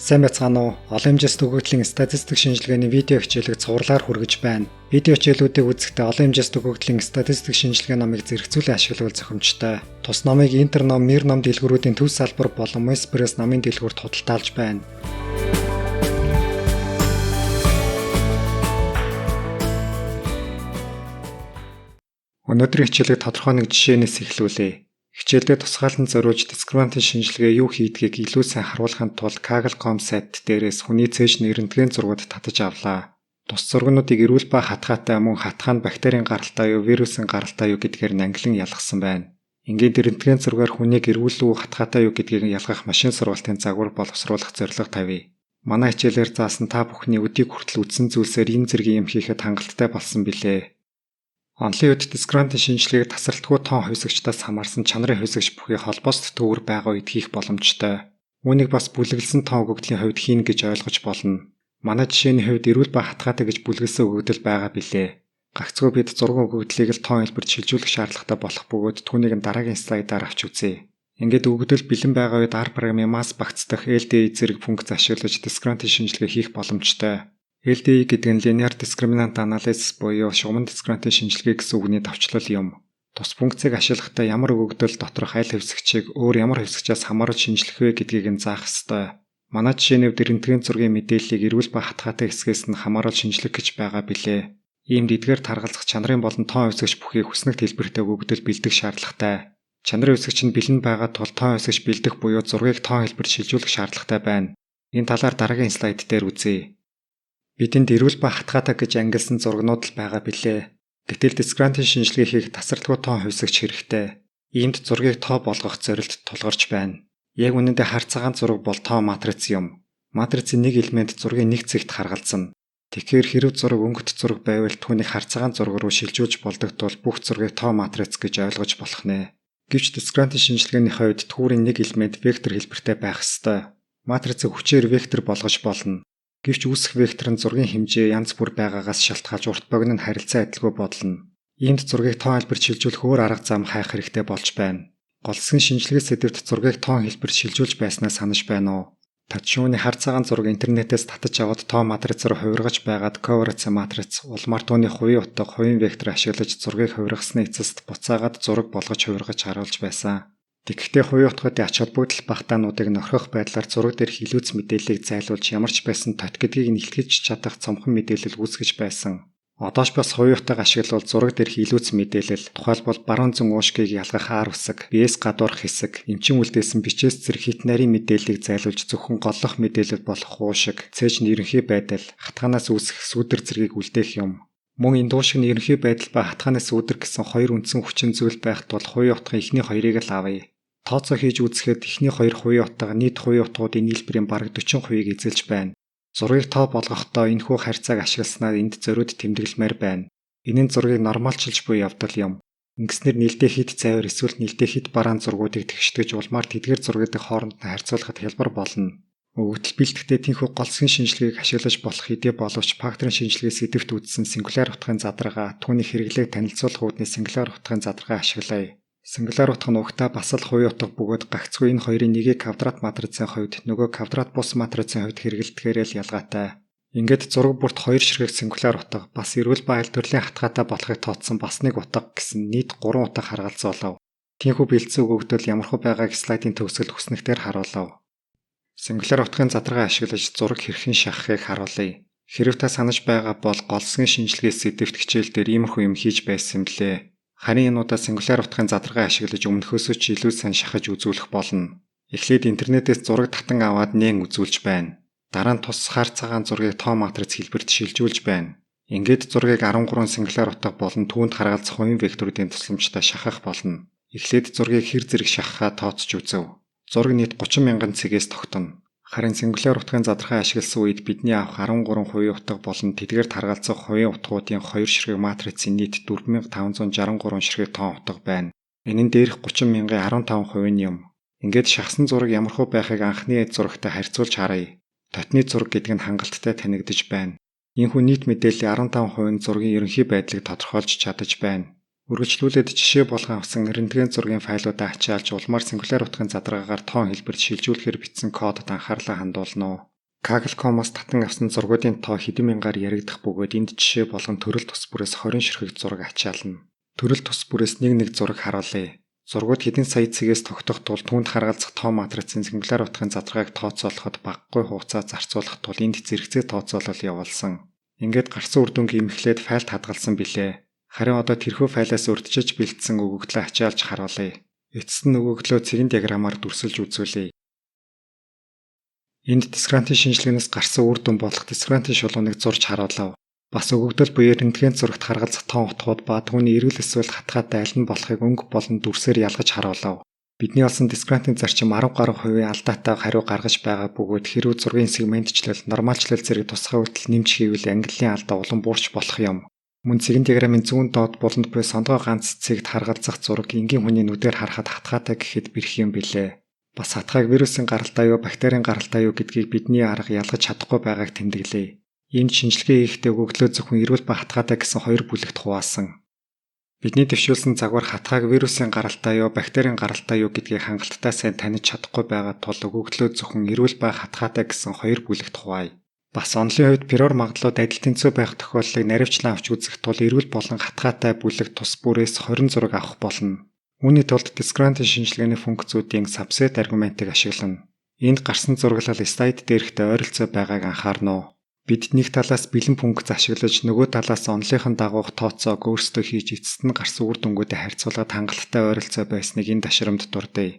Сайн байцгаана уу? Олон хэмжээс өгөгдлийн статистик шинжилгээний видео хичээлийг цувралаар хүргэж байна. Видео хичээлүүдийг үзэхдээ олон хэмжээс өгөгдлийн статистик шинжилгээ номыг зэрэгцүүлэн ашиглавал зохимжтой. Тус номыг Интерном, Мирном дэлгүүрүүдийн төв салбар болон Мэспресс номын дэлгүүрт худалдаалж байна. Өнөөдрийн хичээлийг тодорхой нэг жишээнээс эхлүүлье. Хичээлдээ тусгаалan зориулж дискриминантын шинжилгээ юу хийдгийг илүү сайн харуулахын тулд Kaggle.com сайт дээрээс хүний цээжний рентген зургууд татаж авлаа. Тус зургнуудыг эрүүл ба хатгаатай мөн хатгаа нь бактерийн гаралтай юу, вирусын гаралтай юу гэдгээр нь ангилан ялгасан байна. Ингээд рентген зургаар хүнийг эрүүл үү, хатгаатай юу гэдгийг ялгах машин сургалтын загвар боловсруулах зорилго тавья. Манай хичээлээр заасан та бүхний өдийг хүртэл үзсэн зүйлсээр энэ зэргийн юм хийхэд хангалттай болсон билээ. Онлын үед дискриминантын шинжилгээг тасралтгүй тоон хувьсагчдаас хамаарсан чанарын хувьсагч бүхий холбоос төвөр байгаа үед хийх боломжтой. Үүнийг бас бүлэглэсэн тоон өгөгдлийн хувьд хийнэ гэж ойлгож болно. Манай жишээний хувьд эрүүл ба хатгаатай гэж бүлэглэсэн өгөгдөл байгаа билээ. Гагцхүү бид 6 өгөгдлийг л тоон хэлбэрт шилжүүлэх шаардлагатай болох бөгөөд түүнийг нь дараагийн слайдаар авч үзье. Ингээд өгөгдөл бэлэн байгаа үед R програмын масс багцдах LDA зэрэг функц ашиглаж дискриминантын шинжилгээ хийх боломжтой. LDA гэдэг нь Linear Discriminant Analysis буюу шугаман дискриминантын шинжилгээ гэсэн үгний товчлол юм. Тус функцийг ашиглахдаа ямар өгөгдөл доторх аль хэвсэгчийг өөр ямар хэвсэгчээс хамааруулж шинжлэх вэ гэдгийг нь заах ёстой. Манай жишээний хувьд рентген зургийн мэдээллийг эрүүл ба хатгаатай хэсгээс нь хамааруулж шинжлэх гэж байгаа билээ. Иймд эдгээр таргалзах чанарын болон тоон хэвсэгч бүхий хүснэгт хэлбэртэй өгөгдөл бэлдэх шаардлагатай. Чанарын хэвсэгч нь бэлэн байгаа тул тоон хэвсэгч бэлдэх буюу зургийг тоон хэлбэрт шилжүүлэх шаардлагатай байна. Энэ талаар дараагийн слайд дээр үзье. Бидэнд эрүүл ба хатгаатай гэж ангилсан зургнууд л байгаа билээ. Гэтэл дискриминантын шинжилгээ хийх тасралтгүй тоон хувьсагч хэрэгтэй. Иймд зургийг тоо болгох зорилт тулгарч байна. Яг үнэндээ хар цагаан зураг бол тоо матриц юм. Матрицын нэг элемент зургийн нэг цэгт харгалзана. Тэгэхээр хэрэв зураг өнгөт зураг байвал түүнийг хар цагаан зураг руу шилжүүлж болдог тул бүх зургийг тоо матриц гэж ойлгож болох нэ. Гэвч дискриминантын шинжилгээний хувьд түүрийн нэг элемент вектор хэлбэртэй байх ёстой. Матрицыг хүчээр вектор болгож болно. Гэвч үүсэх вектор нь зургийн хэмжээ янз бүр байгаагаас шалтгаалж урт богино нь харилцан адилгүй бодлоно. Иймд зургийг тоон хэлбэрт шилжүүлэх өөр арга зам хайх хэрэгтэй болж байна. Голсгийн шинжилгээ сэдэвт зургийг тоон хэлбэрт шилжүүлж байснаа санаж байна уу? Татшууны хар цагаан зураг интернетээс татаж аваад тоо матриц руу хувиргаж байгаад ковариац матриц улмаар түүний хувийн утга, хувийн вектор ашиглаж зургийг хувиргасны эцэст буцаагаад зураг болгож хувиргаж харуулж байсан. Тэгэхдээ хувийн утгуудын ач холбогдол багтаануудыг нохирох байдлаар зураг дээрх илүүц мэдээллийг зайлуулж ямар ч байсан тот гэдгийг нь илтгэж чадах цомхон мэдээлэл үүсгэж байсан. Одоош бас хувийн утга ашиглавал зураг дээрх илүүц мэдээлэл, тухайлбал баруун зүүн уушгийг ялгах ар үсэг, биес гадуурх хэсэг, эмчин үлдээсэн бичээс зэрэг хит нарийн мэдээллийг зайлуулж зөвхөн голлох мэдээлэл болох уушиг, цээжний ерөнхий байдал, хатгаанаас үүсэх сүүдэр зэргийг үлдээх юм. Мөн энэ дуушиг нь ерөнхий байдал ба хатгаанаас сүүдэр гэсэн хоёр үндсэн хүчин зүйл байх тул хувийн утгын эхний хоёрыг л авъя. Тооцоо хийж үзэхэд эхний хоёр хувийн утга нийт хувийн утгуудын нийлбэрийн бараг 40%-ийг эзэлж байна. Зургийг тоо болгохдоо энэхүү харьцааг ашигласнаар энд зориуд тэмдэглэмээр байна. Энэ нь зургийг нормалчилж буй явдал юм. Ингэснээр нээлттэй хэд зайвар эсвэл нээлттэй хэд бараан зургуудыг тэгштгэж улмаар тэдгээр зургуудыг хооронд нь харьцуулахад хялбар болно. Өгөгдөл бэлтгэхдээ тэнхүү голсгийн шинжилгээг ашиглаж болох хэдий боловч факторын шинжилгээ сэдэвт үзсэн сингуляр утгын задаргаа, түүний хэрэглээг танилцуулах үүдний сингуляр утгын задаргаа ашиглая. Сингуляр утга нь угтаа бас л хувийн утга бөгөөд гагцхүү энэ хоёрын нэгийг квадрат матрицын хувьд нөгөө квадрат бус матрицын хувьд хэрэглэдгээрээ л ялгаатай. Ингээд зураг бүрт хоёр ширхэг сингуляр утга бас эрүүл ба аль төрлийн хатгаатай болохыг тооцсон бас нэг утга гэсэн нийт 3 утга харгалзуулав. Тийнхүү бэлдсэн өгөгдөл ямархуу байгааг слайдын төгсгөл хүснэгтээр харуулав. Сингуляр утгын задаргаа ашиглаж зураг хэрхэн шахахыг харуулъя. Хэрэв та санаж байгаа бол голсгийн шинжилгээ сэдэвт хичээл дээр иймэрхүү юм хийж байсан юм лээ. Харин энэ удаа сингуляр утгын задаргаа ашиглаж өмнөхөөсөө ч илүү сайн шахаж үзүүлэх болно. Эхлээд интернетээс зураг татан аваад нээн үзүүлж байна. Дараа нь тус хар цагаан зургийг тоо матриц хэлбэрт шилжүүлж байна. Ингээд зургийг 13 сингуляр утга болон түүнд харгалзах хувийн векторуудын тусламжтай шахах болно. Эхлээд зургийг хэр зэрэг шахахаа тооцож үзэв. Зураг нийт 30,000 цэгээс тогтоно. Харин сингуляр утгын задаргаа ашигласан үед бидний авах 13 хувийн утга болон тэдгээрт харгалзах хувийн утгуудын хоёр ширхэг матрицын нийт 4563 ширхэг тоон утга байна. Энэ нь дээрх 30,000-ын 15% нь юм. Ингээд шахсан зураг ямархуу байхыг анхны зурагтай харьцуулж харъя. Тотны зураг гэдэг нь хангалттай танигдаж байна. Ийхүү нийт мэдээллийн 15% нь зургийн ерөнхий байдлыг тодорхойлж чадаж байна. Үргэлжлүүлээд жишээ болгон авсан рентген зургийн файлуудаа ачаалж улмаар сингуляр утгын задаргаагаар тоон хэлбэрт шилжүүлэхээр бичсэн кодод анхаарлаа хандуулна уу? Kaggle.com-оос татан авсан зургуудын тоо хэдэн мянгаар яригдах бөгөөд энд жишээ болгон төрөл тус бүрээс 20 ширхэг зураг ачаална. Төрөл тус бүрээс нэг нэг зураг харуулъя. Зургууд хэдэн сая цэгээс тогтох тул түүнд харгалзах тоо матрицын сингуляр утгын задаргааг тооцоолоход багагүй хугацаа зарцуулах тул энд зэрэгцээ тооцоолол явуулсан. Ингээд гарсан үр дүнг эмхлээд файлд хадгалсан билээ. Харин одоо тэрхүү файлаас урьдчилж бэлдсэн өгөгдлөө ачаалж харуулъя. Эцэст нь өгөгдлөө цэгэн диаграммаар дүрсэлж үзүүлье. Энд дискрантын шинжилгээнээс гарсан үр дүн болох дискрантын шулууныг зурж харуулав. Бас өгөгдөл буюу рентген зурагт харгалзах тоон утгууд ба түүний эрүүл эсвэл хатгаатай аль нь болохыг өнгө болон дүрсээр ялгаж харуулав. Бидний олсон дискрантын зарчим 10 гаруй хувийн алдаатай хариу гаргаж байгаа бөгөөд хэрвээ зургийн сегментчлэл, нормалчлал зэрэг тусгай үйлдэл нэмж хийвэл ангиллын алдаа улам буурч болох юм. Мөн цэгэн диаграммын зүүн доод буланд буй сондгой ганц цэгт харгалзах зураг энгийн хүний нүдээр харахад хатгаатай гэхэд бэрх юм билээ. Бас хатгааг вирусын гаралтай юу, бактерийн гаралтай юу гэдгийг бидний арга ялгаж чадахгүй байгааг тэмдэглэе. Энд шинжилгээ хийхдээ өгөгдлөө зөвхөн эрүүл ба хатгаатай гэсэн хоёр бүлэгт хуваасан. Бидний дэвшүүлсэн загвар хатгааг вирусын гаралтай юу, бактерийн гаралтай юу гэдгийг хангалттай сайн таних чадахгүй байгаа тул өгөгдлөө зөвхөн эрүүл ба хатгаатай гэсэн хоёр бүлэгт хуваая. Бас онолын хувьд приор магадлалууд адил тэнцүү байх тохиолдлыг наривчлан авч үзэх тул эрүүл болон хатгаатай бүлэг тус бүрээс 20 зураг авах болно. Үүний тулд дискрантын шинжилгээний функцүүдийн subset аргументыг ашиглана. Энд гарсан зураглал слайд дээрэхтэй ойролцоо байгааг анхаарна уу? Бид нэг талаас бэлэн функц ашиглаж нөгөө талаас онолынхон дагуух тооцоог өөрсдөө хийж эцэст нь гарсан үр дүнгуудыг харьцуулаад хангалттай ойролцоо байсныг энэ ташрамд дурдъя.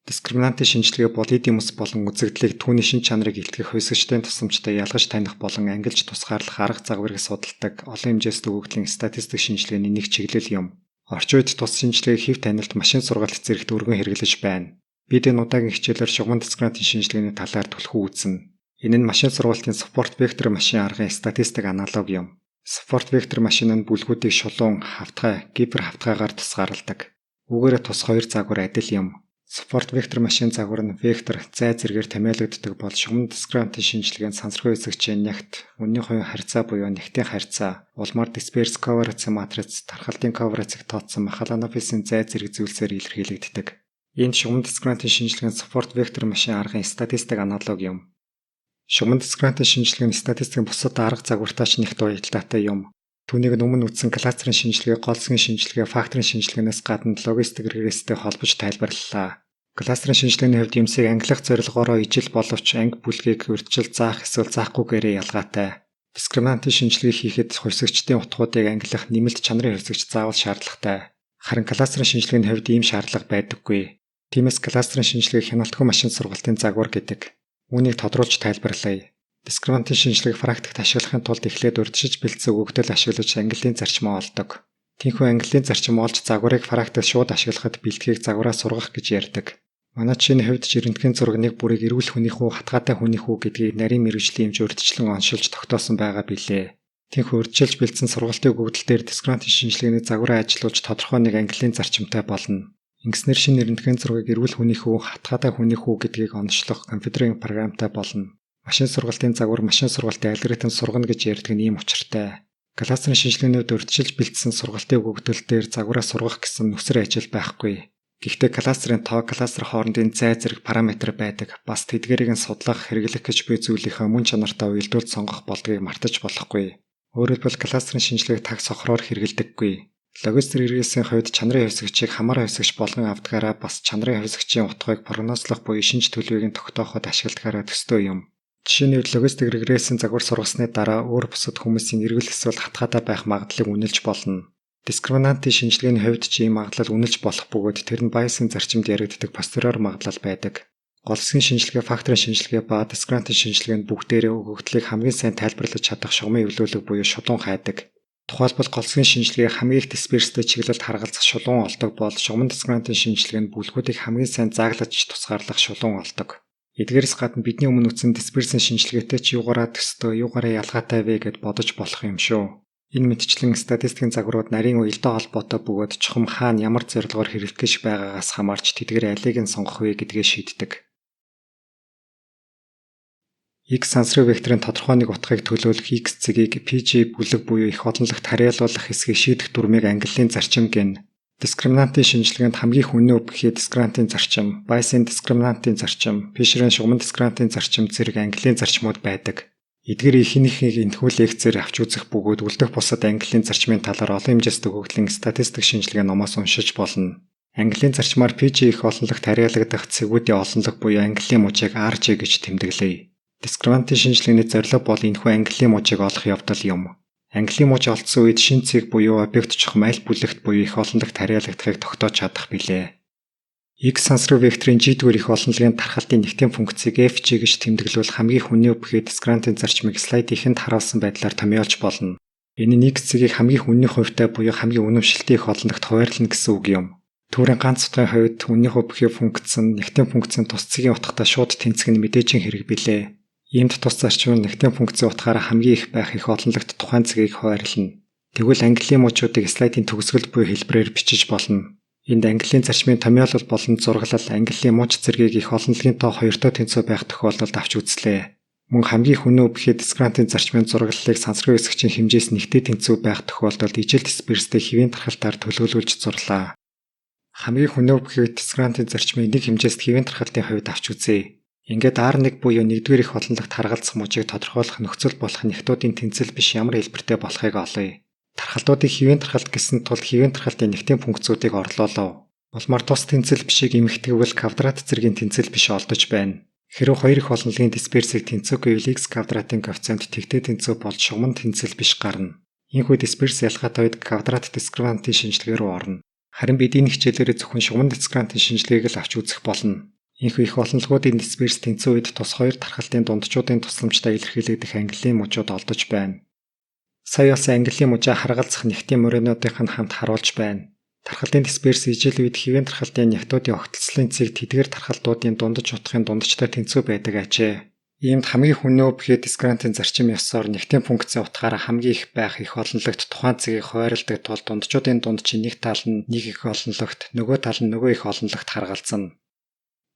Дискриминантын шинжилгээ бол эд юмс болон үзэгдлийг түүний шинж чанарыг илтгэх хувьсагчдын тусламжтай ялгаж таних болон ангилж тусгаарлах арга загварыг судалдаг олон хэмжээст өгөгдлийн статистик шинжилгээний нэг чиглэл юм. Орчин үед тус шинжилгээг хэв танилт машин сургалт зэрэгт өргөн хэрэглэж байна. Бид энэ удаагийн хичээлээр шугаман дискриминантын шинжилгээний талаар түлхүү үзнэ. Энэ нь машин сургалтын support vector машин аргын статистик аналог юм. Support vector машин нь бүлгүүдийг шулуун, хавтгай, гипер хавтгайгаар тусгаарладаг. Үүгээрээ тус хоёр загвар адил юм. Support vector машин загвар нь вектор, зай зэргээр томьёологддог бол шугаман дискриминантын шинжилгээнд сансархуу хэсэгчийн нягт, үнийн хувийн харьцаа буюу нягтын харьцаа, улмаар дисперс ковариацын матриц, тархалтын ковариацыг тооцсон Махалановисын зай зэрэг зүйлсээр илэрхийлэгддэг. Энд шугаман дискриминантын шинжилгээнд support vector машин аргын статистик аналог юм. Шугаман дискриминантын шинжилгээ нь статистикийн бусад арга загвартай ч нэгт уялдаатай юм. Түүнийг өмнө үзсэн кластерын шинжилгээ, гол зүйн шинжилгээ, факторын шинжилгээнээс гадна логистик регресстэй холбож тайлбарлалаа. Кластерын шинжилгээний хувьд юмсыг ангилах зорилгоороо ижил боловч анги бүлгийг урьдчилж заах эсвэл заахгүйгээрээ ялгаатай. Дискриминантын шинжилгээ хийхэд хувьсагчдын утгуудыг ангилах нэмэлт чанарын хувьсагч заавал шаардлагатай. Харин кластерын шинжилгээний хувьд ийм шаардлага байдаггүй. Тиймээс кластерын шинжилгээг хяналтгүй машин сургалтын загвар гэдэг. Үүнийг тодруулж тайлбарлая. Дискриминантын шинжилгээг практикт ашиглахын тулд эхлээд урьдчилж бэлдсэн өгөгдөл ашиглаж ангиллын зарчмаа олдог. Тийнхүү ангиллын зарчим олж загварыг практикт шууд ашиглахад бэлтгийг загвараа сургах гэж ярьдаг. Манай жишээний хувьд ч рентген зураг нэг бүрийг эрүүл хүнийх үү, хатгаатай хүнийх үү гэдгийг нарийн мэргэжлийн эмч урьдчилан оншилж тогтоосон байгаа билээ. Тийнхүү урьдчилж бэлдсэн сургалтын өгөгдөл дээр дискриминантын шинжилгээний загвараа ажилуулж тодорхой нэг ангиллын зарчимтай болно. Ингэснээр шинэ рентген зургийг эрүүл хүнийх үү, хатгаатай хүнийх үү гэдгийг оношлох компьютерийн програмтай болно. Машин сургалтын загвар машин сургалтын алгоритм сургана гэж ярьдаг нь ийм учиртай. Кластерын шинжилгээнүүд урьдчилж бэлдсэн сургалтын өгөгдөл дээр загвараа сургах гэсэн нүсэр ажил байхгүй. Гэхдээ кластерын тоо, кластер хоорондын зай зэрэг параметр байдаг. Бас тэдгээрийг нь судлах, хэрэглэх гэж буй зүйлийнхээ мөн чанартай уялдуулж сонгох болдгийг мартаж болохгүй. Өөрөөр хэлбэл кластерын шинжилгээг таг сохроор хэрэглэдэггүй. Логистик регрессийн хувьд чанарын хувьсагчийг хамааран хувьсагч болгон авдгаараа бас чанарын хувьсагчийн утгыг прогнозлох буюу шинж төлөвийг нь тогтооход ашигладгаараа төстэй юм. Жишээний хувьд логистик регрессийн загвар сургасны дараа өөр бусад хүмүүсийн эрүүл эсвэл хатгаатай байх магадлалыг үнэлж болно. Дискриминантын шинжилгээний хувьд ч ийм магадлал үнэлж болох бөгөөд тэр нь Байесын зарчимд яригддаг постериор магадлал байдаг. Гол хэсгийн шинжилгээ, факторын шинжилгээ ба дискриминантын шинжилгээнд бүгдээрээ өгөгдлийг хамгийн сайн тайлбарлаж чадах шугамын эвлүүлэг буюу шулуун хайдаг. Тухайлбал гол хэсгийн шинжилгээ хамгийн их дисперстэй чиглэлд харгалзах шулуун олдог бол шугаман дискриминантын шинжилгээ нь бүлгүүдийг хамгийн сайн зааглаж тусгаарлах шулуун олдог. Эдгээрээс гадна бидний өмнө үзсэн дисперсийн шинжилгээтэй ч юугаараа төстэй, юугаараа ялгаатай вэ гэд бодож болох юм шүү. Энэ мэтчлэн статистикийн загварууд нарийн уялдаа холбоотой бөгөөд чухам хаана ямар зорилгоор хэрэглэх гэж байгаагаас хамаарч тэдгээр алийг нь сонгох вэ гэдгээ шийддэг. X сансрын векторын тодорхой нэг утгыг төлөөлөх X цэгийг PG бүлэг буюу их олонлогт харьяалуулах хэсгийг шийдэх дүрмийг ангиллын зарчим гэнэ. Дискриминантын шинжилгээнд хамгийн их үнэн бүхий дискриминантын зарчим, Байесын дискриминантын зарчим, Фишерийн шугаман дискриминантын зарчим зэрэг ангиллын зарчмууд байдаг. Эдгээр ихэнхийг энэхүү лекцээр авч үзэх бөгөөд үлдэх бусад ангиллын зарчмын талаар олон хэмжээст өгөгдлийн статистик шинжилгээ номоос уншиж болно. Ангиллын зарчмаар PG их олонлогт харьяалагдах цэгүүдийн олонлог буюу ангиллын мужийг RG гэж тэмдэглэе. Дискриминантын шинжилгээний зорилго бол энэхүү ангиллын мужийг олох явдал юм. Ангиллын муж олдсон үед шинэ цэг буюу объект чухам аль бүлэгт буюу их олонлогт харьяалагдахыг тогтоож чадах билээ. X сансрын векторын G-р их олонлогийн тархалтын нэгтийн функцийг FG гэж тэмдэглүүл хамгийн их үнийн бүхий дискриминантын зарчмыг слайд ихэнд харуулсан байдлаар томьёолж болно. Энэ нь X цэгийг хамгийн их үнийн хувьтай буюу хамгийн үнэмшилтэй их олонлогт хуваарлана гэсэн үг юм. Түүрийн ганц утгын хувьд үнийн хувь бүхий функц нь нэгтийн функцийн тус цэгийн утгатай шууд тэнцэх нь мэдээжийн хэрэг билээ. Иймд тус зарчим нь нэгтийн функцийн утгаараа хамгийн их байх их олонлогт тухайн цэгийг хуваарлана. Тэгвэл ангиллын мужуудыг слайдын төгсгөл буюу хэлбэрээр бичиж болно. Энд ангиллын зарчмын томьёолол болон зураглал ангиллын муж зэргийг их олонлогийн тоо хоёртой тэнцүү байх тохиолдолд авч үзлээ. Мөн хамгийн их үнэн бүхий дискриминантын зарчмын зураглалыг сансрын хэсэгчийн хэмжээс нэгтэй тэнцүү байх тохиолдолд ижил дисперстэй хэвийн тархалтаар төлөөлүүлж зурлаа. Хамгийн их үнэн бүхий дискриминантын зарчмыг нэг хэмжээст хэвийн тархалтын хувьд авч үзье. Ингээд R1 буюу нэгдүгээр их олонлогт харгалзах мужийг тодорхойлох нөхцөл болох нягтуудын тэнцэл биш ямар хэлбэртэй болохыг олъё. Тархалтуудыг хэвийн тархалт гэсэн тул хэвийн тархалтын нэгтийн функцүүдийг орлоолов. Улмаар тус тэнцэл бишийг эмхтгэвэл квадрат зэргийн тэнцэл биш олдож байна. Хэрэв хоёр их олонлогийн дисперсийг тэнцүү гэвэл x квадратын коэффициент тэгтэй тэнцүү болж шугаман тэнцэл биш гарна. Ийхүү дисперс ялгаатай үед квадрат дискриминантын шинжилгээ рүү орно. Харин бид энэ хичээлээр зөвхөн шугаман дискриминантын шинжилгээг л авч үзэх болно. Ийхүү их олонлогуудын дисперс тэнцүү үед тус хоёр тархалтын дундчуудын тусламжтай илэрхийлэгдэх ангиллын мужууд олдож байна. Сая болсон ангиллын мужаа харгалзах нэгтийн моринуудынх нь хамт харуулж байна. Тархалтын дисперс ижил үед хэвийн тархалтын нягтуудын огтлцлын цэг тэдгээр тархалтуудын дундаж утгын дундажтай тэнцүү байдаг ажээ. Иймд хамгийн хүнөө бүхий дискриминантын зарчим ёсоор нэгтийн функцийн утгаараа хамгийн их байх их олонлогт тухайн цэгийг хуваарлдаг тул дунджуудын дунд чинь нэг тал нь нэг их олонлогт, нөгөө тал нь нөгөө их олонлогт харгалзана.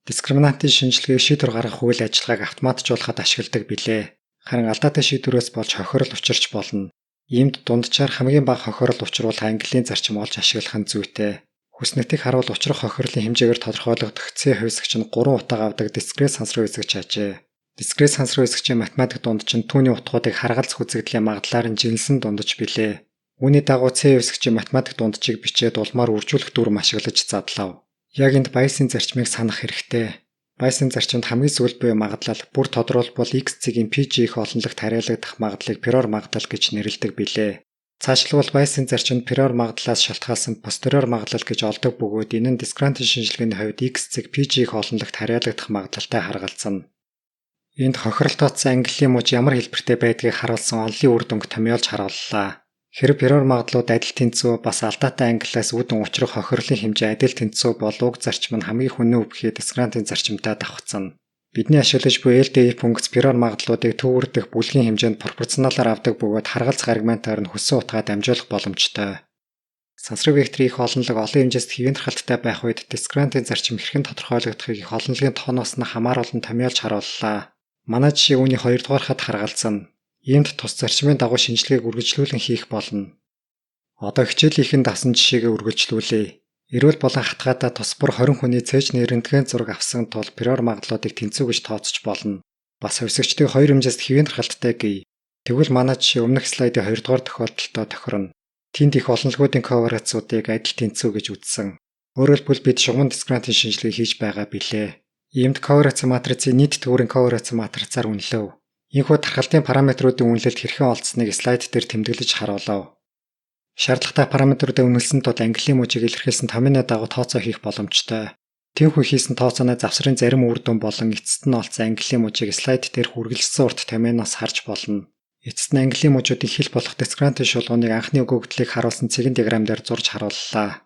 Дискриминантын шинжилгээг шийдвэр гаргах үйл ажиллагааг автоматжуулахад ашигладаг билээ. Харин алдаатай шийдвэрээс болж хохирол учирч болно. Иймд дунджаар хамгийн бага хохирол учруулах ангиллын зарчим олж ашиглах нь зүйтэй. Хүснэгтийг харуул учрах хохирлын хэмжээгээр тодорхойлогдох C хувьсагч нь 3 утга авдаг дискрет сансрын хэсэгч ажээ. Дискрет сансрын хэсэгчийн математик дундаж нь түүний утгуудыг харгалзах үзэгдлийн магадлалаар нь жинлсэн дундаж билээ. Үүний дагуу C хувьсагчийн математик дунджийг бичээд улмаар үржүүлэх дүрм ашиглаж задлав. Яг энд Байесын зарчмыг санах хэрэгтэй. Байесын зарчимд хамгийн сүүл буюу магадлал бүр тодруулбал x цэгийн PG их олонлогт харьяалагдах магадлалыг приор магадлал гэж нэрлэдэг билээ. Цаашлбал Байесын зарчимд приор магадлалаас шалтгаалсан постериор магадлал гэж олдог бөгөөд энэ нь дискриминантын шинжилгээний хувьд x цэг PG их олонлогт харьяалагдах магадлалтай харгалзана. Энд хохиролтооцсон ангиллын муж ямар хэлбэртэй байдгийг харуулсан онолын үр дүнг томьёолж харууллаа. Хэрэв приор магадлалууд адил тэнцүү бас алдаатай ангиллаас үүдэн учрах хохирлын хэмжээ адил тэнцүү бол уг зарчим нь хамгийн хүнөө бүхий дискриминантын зарчимтай давхцана. Бидний ашиглаж буй LDA функц приор магадлалуудыг төвөрдөх бүлгийн хэмжээнд пропорционалаар авдаг бөгөөд харгалзах аргументаар нь хүссэн утгаа дамжуулах боломжтой. Сансрын векторын их олонлог олон хэмжээст хэвийн тархалттай байх үед дискриминантын зарчим хэрхэн тодорхойлогдохыг их олонлогийн тооноос нь хамааруулан томьёолж харууллаа. Манай жишээ үүний хоёрдугаархад харгалзана. Иймд тус зарчмын дагуу шинжилгээг үргэлжлүүлэн хийх болно. Одоо хичээлийнхэнд авсан жишээгээ үргэлжлүүлье. Эрүүл болон хатгаатай тус бүр 20 хүний цээжний рентген зураг авсан тул приор магадлалуудыг тэнцүү гэж тооцож болно. Бас хувьсагчдыг хоёр хэмжээст хэвийн тархалттай гэе. Тэгвэл манай жишээ өмнөх слайдын хоёрдугаар тохиолдолтой тохирно. Тэнд их олонлогуудын ковариацуудыг адил тэнцүү гэж үзсэн. Өөрөөр хэлбэл бид шугаман дискриминантын шинжилгээ хийж байгаа билээ. Иймд ковариац матрицыг нийт төврийн ковариац матрицаар үнэлэв. Ийхүү тархалтын параметруудын үнэлэлт хэрхэн олдсныг слайд дээр тэмдэглэж харуулав. Шаардлагатай параметруудыг үнэлсэн тул ангиллын мужийг илэрхийлсэн томьёоны дагуу тооцоо хийх боломжтой. Тэнхүү хийсэн тооцооны завсрын зарим үр дүн болон эцэст нь олдсон ангиллын мужийг слайд дээрх үргэлжилсэн урт томьёоноос харж болно. Эцэст нь ангиллын мужуудын хил болох дискриминантын шулууныг анхны өгөгдлийг харуулсан цэгэн диаграмм дээр зурж харууллаа.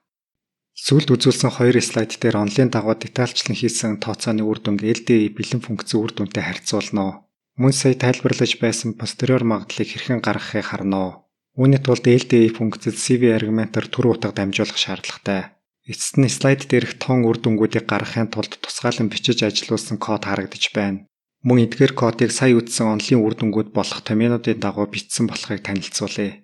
Сүүлд үзүүлсэн хоёр слайд дээр онолын дагуу детальчлан хийсэн тооцооны үр дүнг LDA бэлэн функцийн үр дүнтэй харьцуулна. Мөн сая тайлбарлаж байсан постериор магадлалыг хэрхэн гаргахыг харна уу. Үүний тулд LDA функцэд CV аргументаар түр утга дамжуулах шаардлагатай. Эцэст нь слайд дээрх тон үр дүнгуудыг гаргахын тулд тусгаалan бичиж ажилуулсан код харагдаж байна. Мөн эдгээр кодыг сая үзсэн онолын үр дүнгууд болох томьёонуудын дагуу бичсэн болохыг танилцуулъя.